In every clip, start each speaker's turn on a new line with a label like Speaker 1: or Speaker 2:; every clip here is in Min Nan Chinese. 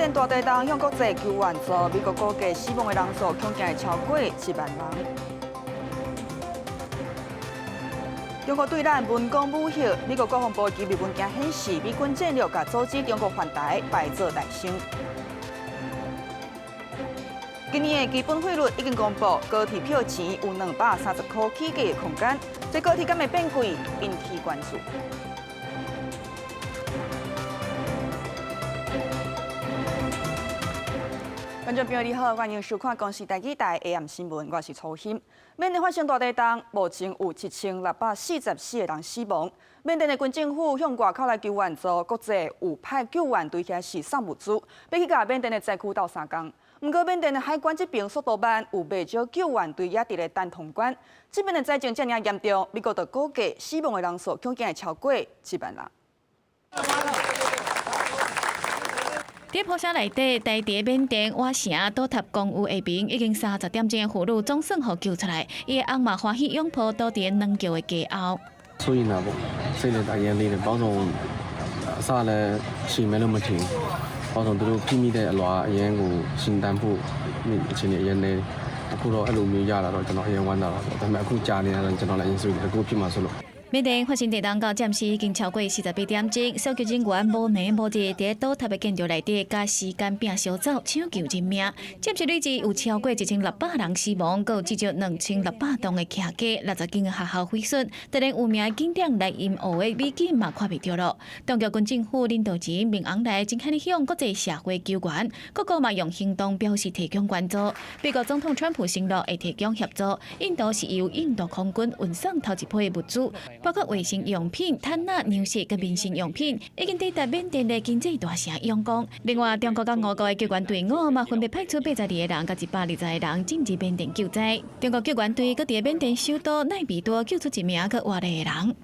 Speaker 1: 甸大地震向國際求援助，美國估計死亡的人數恐驚會超過7萬人。中國對咱文攻武嚇，美國國防部機密文件顯示，美軍戰略共阻止中國犯台擺做大聲。今年的基本費率已經公布，高鐵票錢有230箍起價的空間，這高鐵敢會變貴，引起關注。觀眾朋友你好，歡迎收看《公視台語台 AM 新聞》，我是楚欣。緬甸發生大地震，目前有7644個人死亡。緬甸的軍政府向外口來求援助，國際有派救援隊遐是送物資，欲去共緬甸的災區鬥相共。毋過緬甸的海關這邊速度慢，有袂少救援隊也佇咧等通關。這邊的災情遮爾嚴重，美國就估計死亡的人數恐驚會超過7萬人。
Speaker 2: 佇破城內底，台佇緬甸瓦城倒塌公寓下爿，已經30點鐘的婦女總算予救出來，伊的翁嘛歡喜擁抱倒佇軟轎的街後。
Speaker 3: 所以呢，စိတ်လည်းတအရမ်းလေးတယ်ဘာလို့အစလည်းချိန်မယ်လို့မထင်ဘာလို့သူတို့ဖိမိတဲ့အလွာအရန်ကိုရှင်တန်ဖို့အချိန်ကြီးအရင်နေအခုတော့အဲ့လိုမျိုးရတာတော့ကျွန်တော်အရင်ဝမ်းသာတာပေါ့ဒါပေမဲ့အခုကြာနေတာတော့ကျွန်တော်လည်းအရင်ဆိုအခုဖြစ်မှာဆိုလို့
Speaker 2: 緬甸發生地震到暫時已經超過48點鐘，搜救人員無暝無日佇倒塌的建築內底，共時間拚相走搶救人命。暫時累計有超過1600人死亡，閣有至少2600棟的徛家、60間的學校毀損，就連有名的景點萊茵湖的美景嘛看袂著囉。當局軍政府領導人敏昂萊真罕向國際社會求援，各國嘛用行動表示提供援助。美國總統川普承諾會提供協助，印度是由印度空軍運送頭一批的物資。包括衛生用品、毯仔、糧食佮民生用品，已經抵達緬甸的經濟大城仰光。另外，中國佮俄國的救援隊伍嘛，分別派出82個人佮120個人進入緬甸救災。中國救援隊閣佇緬甸首都奈比多救出一名閣活的人。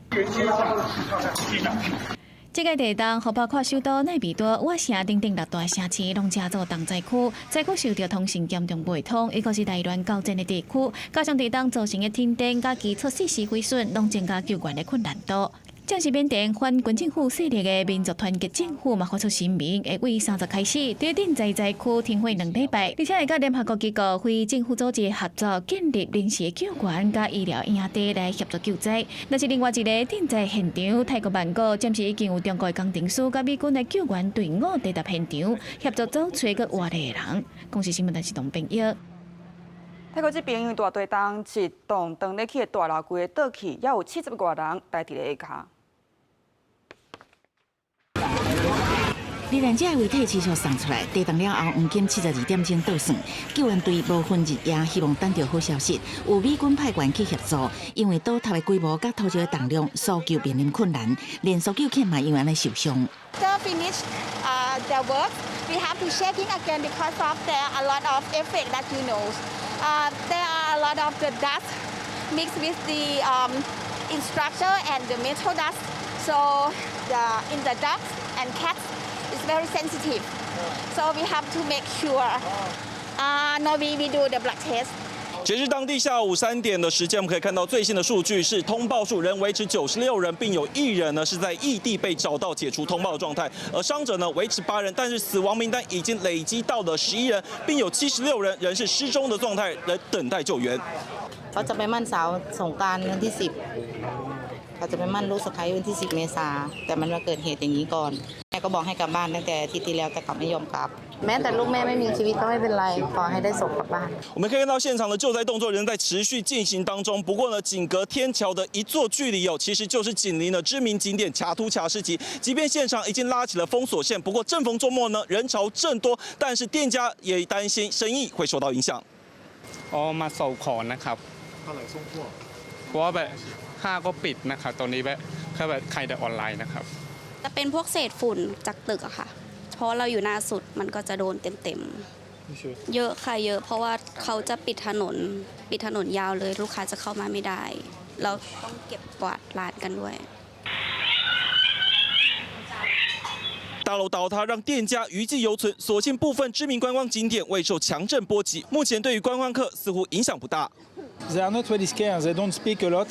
Speaker 2: 這個地震，予包括首都奈比多、瓦城等等六大城市，攏成做重災區。災區受著通訊嚴重袂通，抑閣是內亂交戰的地區，加上地震造成的停電佮基礎設施毀損，攏增加救援的困難度。正是緬甸反軍政府勢力的民族團結政府嘛發出聲明，會為3日開始，佇震災災區停火2禮拜，而且會佮聯合國機構、非政府組織合作，建立臨時救援佮醫療營地來協助救災。若是另外一个震災現場，泰國曼谷暫時已經有中國的工程師佮美軍的救援隊伍抵達現場，協助找揣閣活的人。公視新聞，陳世東編譯。
Speaker 1: 泰國這邊因為大地震，一棟當咧起的大樓規个倒去，猶有70外人待佇咧下跤。
Speaker 4: 罹難者的遺體持續送出來，地動了後，黃金72點鐘倒算，救援隊無分日夜，希望等著好消息。有美軍派員去協助，因為倒塌的規模佮土石的重量，搜救面臨困難，連搜救犬嘛因為按呢受傷。
Speaker 5: After finish the work, we have to checking again because of there are a lot of effect that you know. There are a lot of the dust mixed with the structure and the metal dust. So the in the dogs and cats is very sensitive. So we have to make sure. No, we do the blood test.
Speaker 6: 截至當地下午3點的時間，我們可以看到最新的數據是通報數仍維持96人，並有一人呢是在異地被找到解除通報的狀態，而傷者呢維持8人，但是死亡名單已經累積到了11人，並有76人仍是失蹤的狀態，仍等待救援。
Speaker 7: เขาจะไปหมั้นสาวสงกรานต์วันที่สิบเขาจะไปหมั้นลูกสะใภ้วันที่สิบเมษาแต่มันมาเกิดเหตุอย่างนี้ก่อนแม่ก็บอกให้กลับบ้านตั้งแต่อาทิตย์ที่แล้วแต่เขาไม่ยอมกลับแม้แต่ลูกแม่ไม่มีชีวิตก็ไม่เป็นไรขอให้ได้ศพกลับบ้าน
Speaker 6: 我們可以看到現場的救災動作仍在持續進行當中。不過呢，僅隔天橋的一座距離哦，其實就是緊鄰了知名景點恰圖恰市集。即便現場已經拉起了封鎖線，不過正逢週末呢，人潮正多，但是店家也擔心生意會受到影響。
Speaker 8: 哦，มาส่งของนะครับเพราะว่าแบบห้างก็ปิดนะครับตอนนี้แบบแค่แบบขายแต่ออนไลน์นะครับ
Speaker 9: จะเป็นพวกเศษฝุ่นจากตึกอะค่ะ เพราะเราอยู่หน้าสุดมันก็จะโดนเต็มๆ เยอะค่ะเยอะ เพราะว่าเขาจะปิดถนนปิดถนนยาวเลยลูกค้าจะเข้ามาไม่ได้ เราต้องเก็บกวาดร้านกันด้วย
Speaker 6: 大樓倒塌讓店家餘悸猶存，所幸部分知名觀光景點未受強震波及。目前對於觀光客似乎影響不大。
Speaker 10: They are not really scared. They don't speak a lot.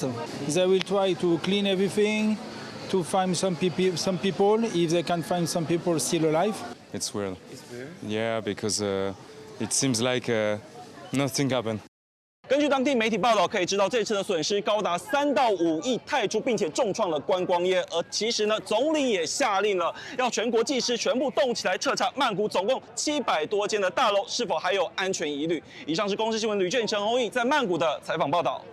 Speaker 10: They will try to clean everything, to find some people, if they can find some people still alive.
Speaker 8: It's weird. It's weird. Yeah, because it seems like nothing happened.
Speaker 6: 根据当地媒体报道，可以知道这次的损失高达3到5亿泰铢，并且重创了观光业。而其实呢，总理也下令了，要全国技师全部动起来彻查曼谷总共700多间的大楼是否还有安全疑虑。以上是公视新闻吕建成、洪毅在曼谷的采访报道。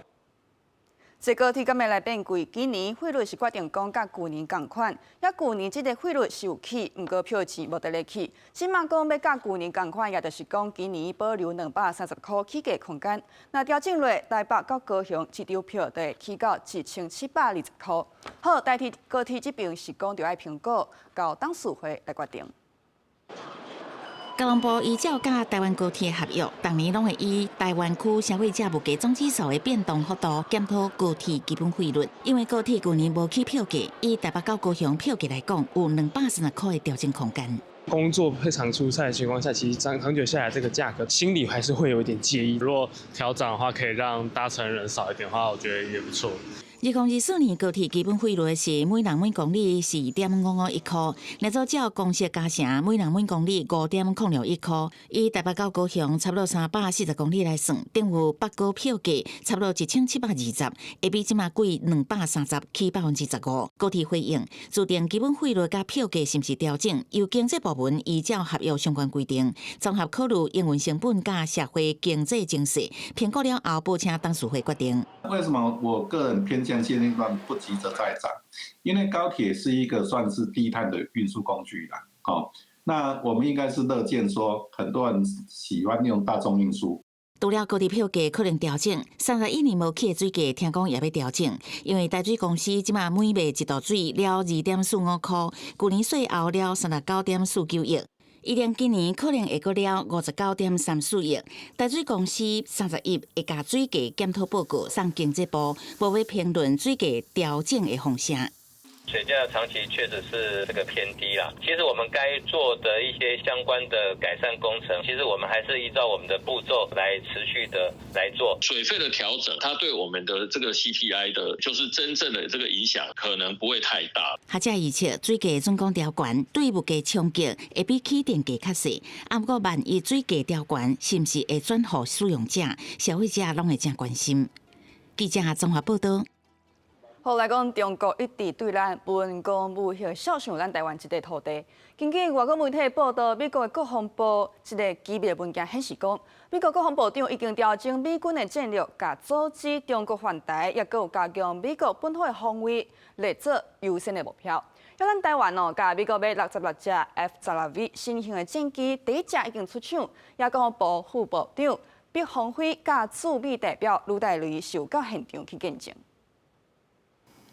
Speaker 1: 这高铁敢會來變貴？今年費率是決定講佮舊年仝款，抑舊年這个費率是有起，毋過票錢無佇咧起。這馬講欲佮舊年仝款，也就是講今年保留230箍起價空間。若調整落台北到高雄，一張票就會起到1720箍。好，台鐵高鐵這邊是講著愛評估，交董事會來決定。
Speaker 4: 交通部依照佮台灣高鐵合約，逐年攏會以台灣區消費者物價總指數的變動幅度檢討高鐵基本費率。因為高鐵舊年無起票價，以台北到高雄票價來講，有230箍的調整空間。
Speaker 11: 工作會常出差的情況下，其實長長久下來，這個價格心裡還是會有一點介意。
Speaker 12: 如果調漲的話，可以讓搭乘人少一點的話，我覺得也不錯。
Speaker 4: 2024年高鐵基本費率是每人每公里4.551箍，若做照公式加成，每人每公里5.061箍。以台北到高雄差不多340公里來算，等於北高票價差不多1720，會比這馬貴230，起15%。高鐵回應，自定基本費率佮票價是毋是調整，由經濟部門依照合約相關規定，綜合考慮營運成本佮社會經濟情勢，評估了後報請董事會決定。
Speaker 13: 為什麼我個人偏向現階段不急着再漲？因為高鐵是一個算是低碳的運輸工具啦。哦，那我們應該是樂見說，很多人喜歡用大眾運輸。
Speaker 4: 除了高鐵票價可能調整，31年無起的水價，聽講也欲調整，因為台水公司這馬每賣一度水了2.45箍，舊年稅後了39.49億。預料今年可能會閣了59.34億。台水公司31會共水價檢討報告送經濟部，無欲評論水價調整的風聲。
Speaker 14: 水價長期確實是這個偏低啦。其實我們該做的一些相關的改善工程，其實我們還是依照我們的步驟來持續的來做。
Speaker 15: 水費的調整，它對我們的這個 CPI 的，就是真正的這個影響可能不會太大。
Speaker 4: 學者預測水價準講調懸，對物價衝擊會比起電價較細。啊，毋過萬一水價調懸，是毋是會轉予使用者、消費者攏會誠關心。記者綜合報道。
Speaker 1: 後來講，中國一直對咱文攻武嚇，痟想咱台灣這塊土地。根據外國媒體報道，美國的國防部一个機密文件顯示講，美國國防部長已經調整美軍的戰略，共阻止中國犯台，抑閣有加強美國本土的防衛，列做優先的目標。抑咱台灣哦，共美國買66隻 F-16V 新型的戰機，第一隻已經出廠，抑國防部副部長畢鴻輝佮駐美代表盧戴雷受到現場去見證。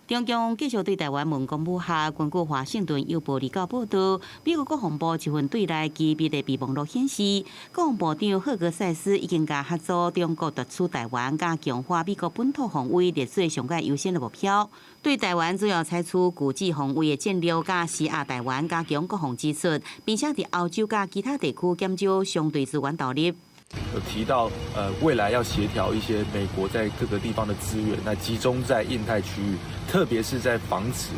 Speaker 16: 中共繼續對台灣文攻武嚇。根據華盛頓郵報29報道，美國國防部一份對內機密的備忘錄顯示，國防部長赫格塞斯已經共嚇阻中國奪取台灣，佮強化美國本土防衛列做上蓋優先的目標。對台灣主要採取拒止防衛的戰略，佮施壓台灣加強國防支出，並且佇歐洲佮其他地區減少相對資源投入。
Speaker 17: 有提到，未來要協調一些美國在各個地方的資源，那集中在印太區域，特別是在防止，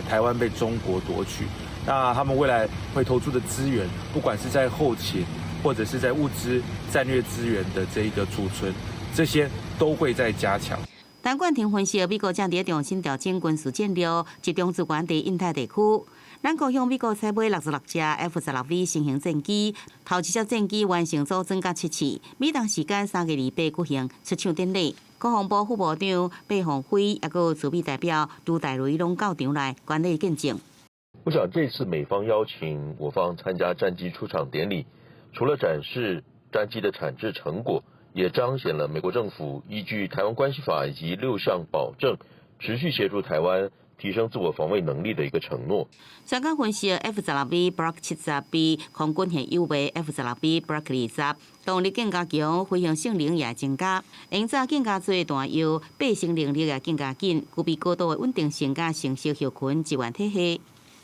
Speaker 17: 台灣被中國奪取。那他們未來會投注的資源，不管是在後勤，或者是在物資、戰略資源的這一個儲存，這些都會再加強。
Speaker 16: 陳冠廷分析，美國正佇重新調整軍事戰略，集中資源佇印太地區。咱國向美國採買66隻 F-16V 新型戰機，頭一隻戰機完成組裝佮測試，美東時間3月28舉行出廠典禮。國防部副部長畢鴻輝，抑閣有駐美代表盧戴雷攏到場來觀禮見證。
Speaker 18: 我想這次美方邀請我方參加戰機出廠典禮，除了展示戰機的產製成果，也彰顯了美國政府依據《台灣關係法》以及六項保證，持續協助台灣提升自我防衛能力的一個承諾。
Speaker 16: 專家分析，F-16V Block 70比空軍現有的 F-16V Block 20動力更加強，飛行性能也增加，運載更加濟彈藥，爬升能力也更加緊，具備高度的穩定性佮成熟後勤支援體系。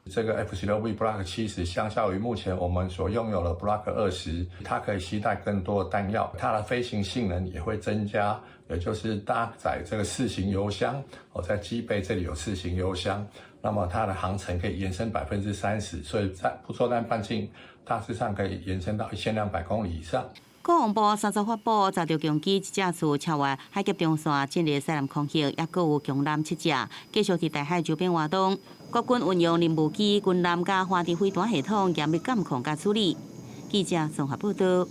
Speaker 19: 這個 F-16V Block 70，相較於目前我們所擁有的 Block 20，它可以攜帶更多的彈藥，它的飛行性能也會增加，也就是搭載這個四型油箱，哦，在機背這裡有四型油箱，那麼它的航程可以延伸30%，所以在不作戰半徑大致上可以延伸到1200公里以上。
Speaker 16: 國防部三十發布，遭著強機一隻厝超越海峽中線進入西南空域，抑閣有強艦七隻，繼續佇大海周邊活動。國軍運用任務機、軍艦佮華地飛彈系統嚴密監控佮處理。記者綜合報道。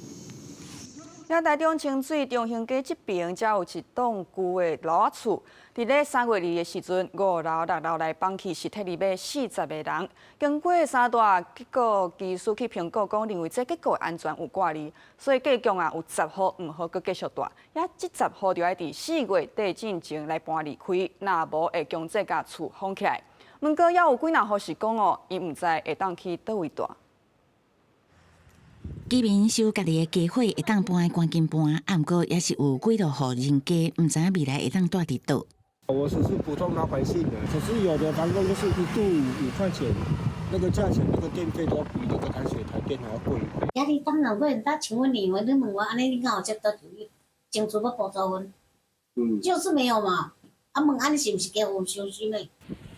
Speaker 1: 佇台中清水中興街這爿，才有一棟舊的樓仔厝。佇咧3月2的時陣，五樓、六樓來崩去，是撤離欲40個人。經過三大結構技師去評估，講認為這結構安全有掛慮，所以計共啊有十戶毋好閣繼續蹛。也這十戶就愛佇4月底進前來搬離開，若無會強制共厝封起來。毋過猶有幾若戶是講哦，𪜶毋知會當去佗位蹛。
Speaker 4: 居民收家己的家伙會當搬的趕緊搬，啊，毋過也是有幾落戶人家毋知影未來會當蹛佇佗。
Speaker 20: 我只是普通老百姓的，可是有的房東就是一度5塊錢，那個價錢，那個電費都比那個台水台電還要貴。
Speaker 21: 壓力當然會很大，請問你，你問我按呢，你敢有這多爭取欲補助阮？就是沒有嘛。啊，問按呢是毋是家有傷心的？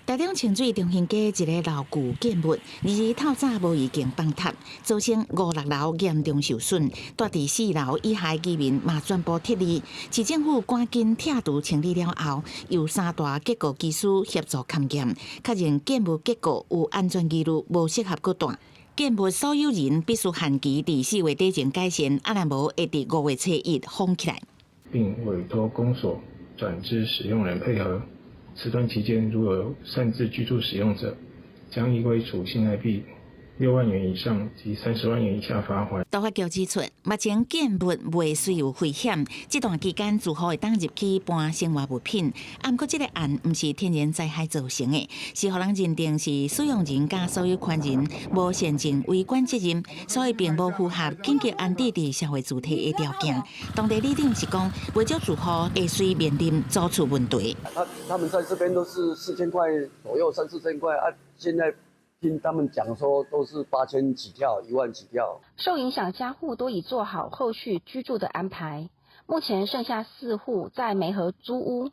Speaker 4: 台中清水中興街一个老舊建物，2日透早無意間崩塌，造成五六樓嚴重受損，蹛佇四樓以下居民嘛全部撤離。市政府趕緊拆除清理了後，由三大結構技師協助勘驗，確認建物結構有安全疑慮，無適合閣蹛。建物所有人必須限期佇4月底前改善，啊若無會佇5月初1封起來。
Speaker 22: 並委託公所轉知使用人配合。此段期間，如有擅自居住使用者，將依規處新台幣6萬元以上及30萬元以下罰鍰。
Speaker 4: 都發局指出，目前建物未隨有危險，這段期間住戶會當入去搬生活物品。啊，毋過這个案毋是天然災害造成的，是予人認定是使用人佮所有權人無善盡維管責任，所以並無符合緊急安置佇社會住宅的條件。當地里長是講，袂少住戶會隨面臨租厝問題。
Speaker 23: 他們在這邊都是4000塊左右，三四千塊啊，現在。聽他們講說都是8000起跳，1萬起跳。
Speaker 24: 受影響家戶都已做好後續居住的安排，目前剩下四戶在梅河租屋。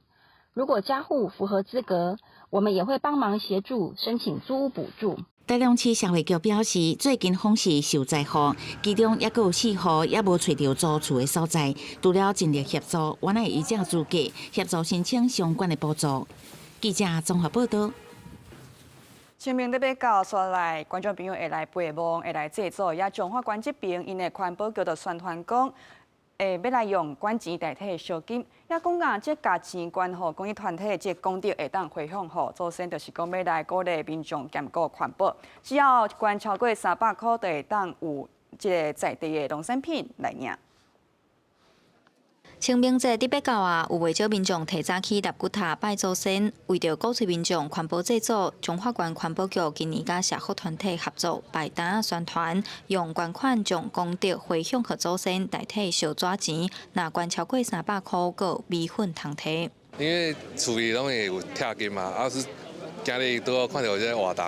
Speaker 24: 如果家戶符合資格，我們也會幫忙協助申請租屋補助。
Speaker 4: 台中市社會局表示，最近風勢受災戶，其中猶閣有四戶猶無揣著租厝的所在，除了盡力協助，阮會依照資格協助申請相關的補助。記者綜合報道。
Speaker 1: 清明節欲到，紲來觀眾朋友會來陪墓，會來祭祖。也彰化縣這爿，𪜶的環保局就宣傳講，會欲來用捐錢代替燒金。也講啊，這共錢捐予公益團體，這功德會當回向予祖先，就是講欲來鼓勵民眾兼顧環保。只要捐超過300箍，就會當有這个在地的農產品來領。
Speaker 25: 清明節欲到啊，有袂少民眾提早去納骨塔拜祖先，為著鼓吹民眾環保祭祖，彰化縣環保局今年佮社福團體合作，擺攤宣傳，用捐款將功德回向予祖先，代替燒紙錢，若捐超過300箍，閣有米粉通提。
Speaker 26: 因為厝裡攏會有拆金嘛，啊是今日拄好看著有這个活動，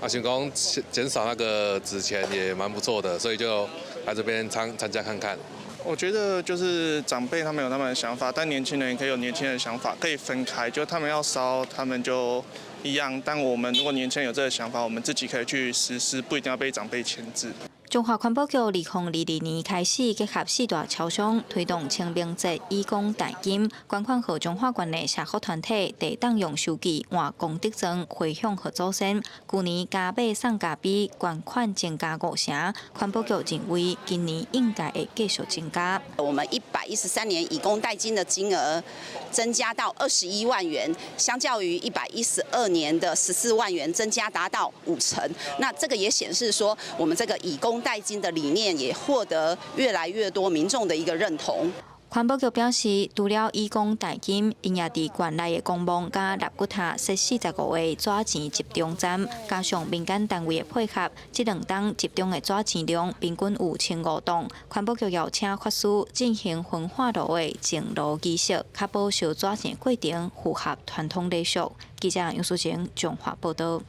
Speaker 26: 啊想講減少那個紙錢也蠻不錯的，所以就來這邊參加看看。
Speaker 8: 我覺得就是長輩他們有他們的想法，但年輕人也可以有年輕人的想法，可以分開。就他們要燒，他們就一樣；但我們如果年輕人有這個想法，我們自己可以去實施，不一定要被長輩牽制。
Speaker 25: 彰化環保局2022年開始結合四大超商，推動清明節以工代金，捐款予彰化縣的社福團體，會當用收據換功德磚回向予祖先。舊年加碼送咖啡，捐款增加五成。環保局認為今年應該會繼續增加。
Speaker 27: 我們113年以工代金的金額增加到21萬元，相較於112年的14萬元，增加達到五成。那這個也顯示說，我們這個以工代金的理念也獲得越來越多民眾的一個認同。
Speaker 25: 環保局表示，除了以工代金，𪜶也佇縣內的公墓佮納骨塔設45個紙錢集中站，加上民間單位的配合，這兩冬集中的紙錢量平均有15噸。環保局邀請法師進行焚化爐的淨爐儀式，確保燒紙錢過程符合傳統禮俗。記者楊淑晴彰化報道。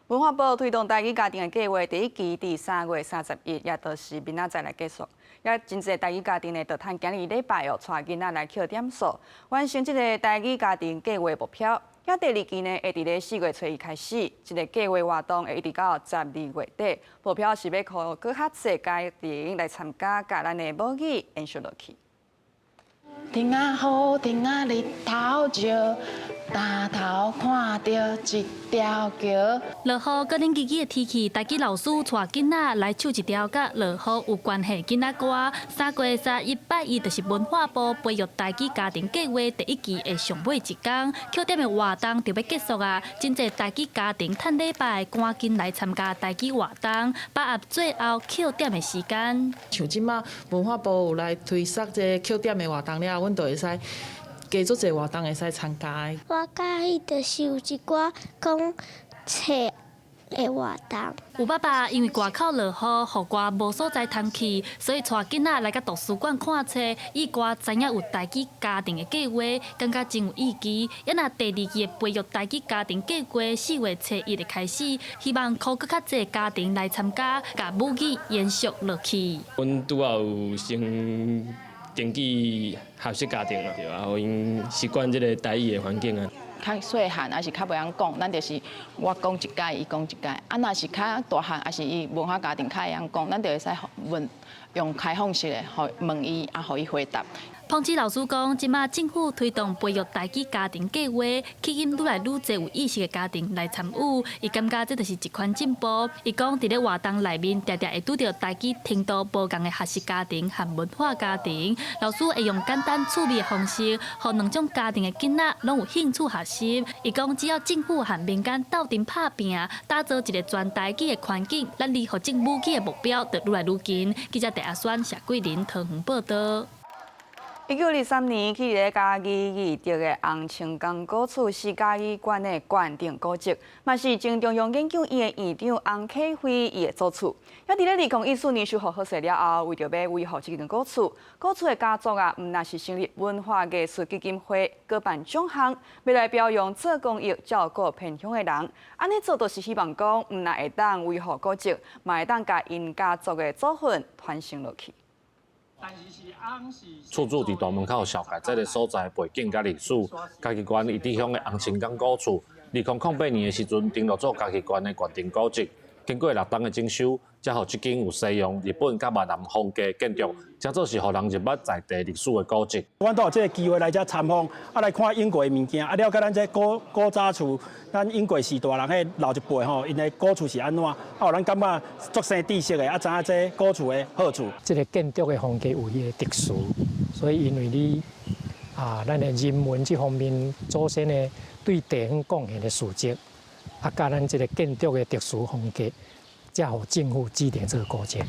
Speaker 1: 文化部推動台語家庭的計畫第一期佇3月31，也就是明仔載來結束。也真濟台語家庭呢，就趁今日禮拜哦，帶囡仔來抾點數，完成這个台語家庭計畫目標。遐第二期呢，會佇咧4月初一開始，這个計畫活動會一直到12月底。目標是欲予閣較濟家庭來參加，共咱的母語延續落去。
Speaker 2: 天仔雨，天仔日頭照，擔頭看著一條橋。
Speaker 3: 落雨，閣冷吱吱的天氣，台語老師帶囡仔來唱一條佮落雨有關係囡仔歌。3月31拜一就是文化部培育台語家庭計畫第一期的上尾一工，扣點的活動就欲結束啊！真濟台語家庭趁禮拜，趕緊來參加台語活動，把握最後扣點的時間。
Speaker 5: 像這馬文化部有來推捒這個扣點的活動了，阮就會使加足濟活動會使參加。
Speaker 6: 我佮意就是有一寡講冊的活動。
Speaker 3: 有爸爸因為外口落雨，予歌無所在通去，所以帶囡仔來到圖書館看冊。以歌知影有台語家庭的計畫，感覺真有意義。也若第二期的培育台語家庭計畫4月初一就開始，希望予閣較濟家庭來參加，共母語延續落去。
Speaker 7: 阮拄仔有先登記學習家庭啦，對啊，予𪜶習慣這个台語的環境啊。
Speaker 9: 較細漢抑是較袂曉講，咱就是我講一擺，伊講一擺。啊，若是較大漢，抑是伊文化家庭較會曉講，咱就會使問用開放式的，予問伊，啊，予伊回答。
Speaker 3: 彭志老師講，這馬政府推動培育台語家庭計畫，吸引愈來愈濟有意識的家庭來參與。伊感覺這就是一款進步。伊講，佇咧活動內面，定定會拄著台語程度無仝的學習家庭和文化家庭。老師會用簡單趣味的方式，予兩種家庭的囡仔攏有興趣學習。伊講，只要政府和民間鬥陣拍拚，打造一个全台語的環境，咱離復振母語的目標就愈來愈近。記者鄭阿宣、謝桂林桃園報導。
Speaker 1: 1923年，起佇咧嘉義義德的洪清江古厝是嘉義縣的縣定古蹟，嘛是前中央研究院的院長洪啟輝伊的祖厝。也佇咧2014年修復好勢了後，為著欲維護這間古厝，古厝的家族啊，毋但是成立文化藝術基金會，舉辦獎項，欲來表揚做公益、照顧偏鄉的人。按呢做，就是希望講，毋但會當維護古蹟，嘛會當共𪜶家族的祖訓傳承落去。
Speaker 10: 厝主佇大門口紹介這个所在背景佮歷史，嘉義縣義德鄉的洪清江古厝，2008年的時陣登錄做嘉義縣的縣定古蹟。經過六冬的整修，才予這間有西洋、日本佮越南風格建築，誠做是予人入捌在地歷史的古蹟。
Speaker 28: 阮都有這个機會來遮參訪，啊來看英國的物件，啊了解咱這古古早厝，咱英國時代人彼老一輩吼，𪜶的古厝是按怎，啊，予咱感覺足生知識的，啊知影這古厝的好處。
Speaker 29: 這个建築的風格有伊的特殊，所以因為你啊，咱的人文這方面祖先的對地方貢獻的事蹟，啊，佮咱這个建築的特殊風格，才予政府指定這个古蹟。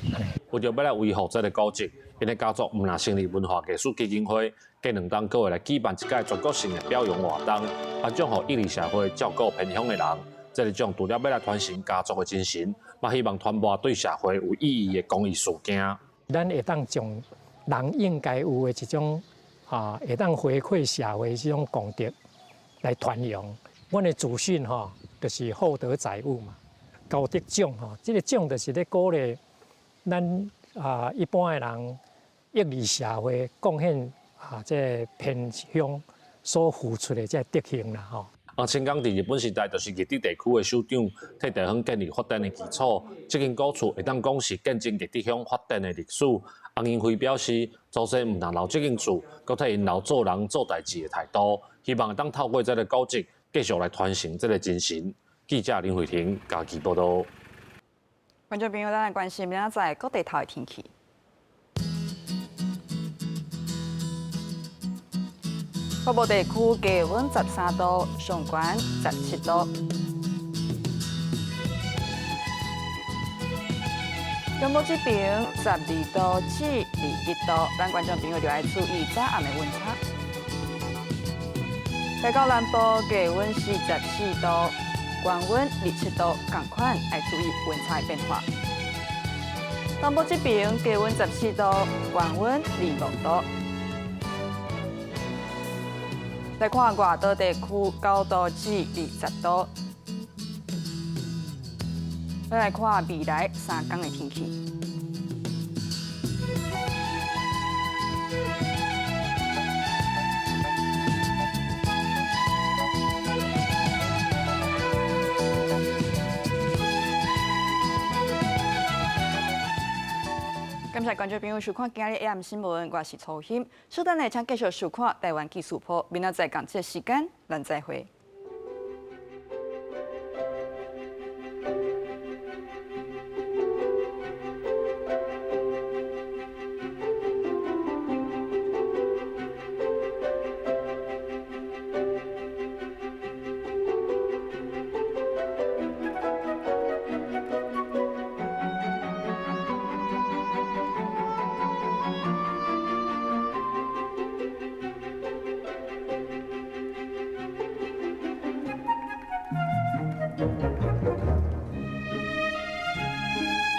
Speaker 10: 為著欲來維護這个古蹟，𪜶的家族毋但成立文化藝術基金會，過兩冬閣會來舉辦一屆全國性的表揚活動，頒獎予益里社會照顧偏鄉的人。這个獎除了欲來傳承家族的精神，嘛希望傳播對社會有意義的公益事件。
Speaker 29: 咱會當將人應該有的一種啊，會當回饋社會這種功德來傳揚。阮的祖訓吼，就是厚德載物嘛，厚德獎吼，這个獎就是咧鼓勵咱啊一般的人益里社會貢獻啊，這个偏鄉所付出的這个德行啦吼。
Speaker 10: 洪清江佇日本時代就是義德地區的首長，替地方建立發展的基礎。這間古厝會當講是見證義德鄉發展的歷史。洪英輝表示，祖先毋但留這間厝，閣替𪜶留做人做代誌的態度，希望會當透過這个古蹟繼續來傳承這个精神。記者林慧婷嘉義報導。
Speaker 1: 觀眾朋友，咱來關心明仔載各地頭的天氣。北部地區低溫13度，上懸17度。中部這邊12度至21度，咱觀眾朋友就愛注意早暗的溫差。來到南部低溫是14度，高溫27度，仝款愛注意溫差的變化。東部這邊低溫14度，高溫25度。來看外島地區9度至20度。再來看未來3天的天氣。謝觀眾朋友收看今日 AM 新聞，我是曹欣。稍等下請繼續收看台灣紀事報，明仔載仝這個時間，咱再會。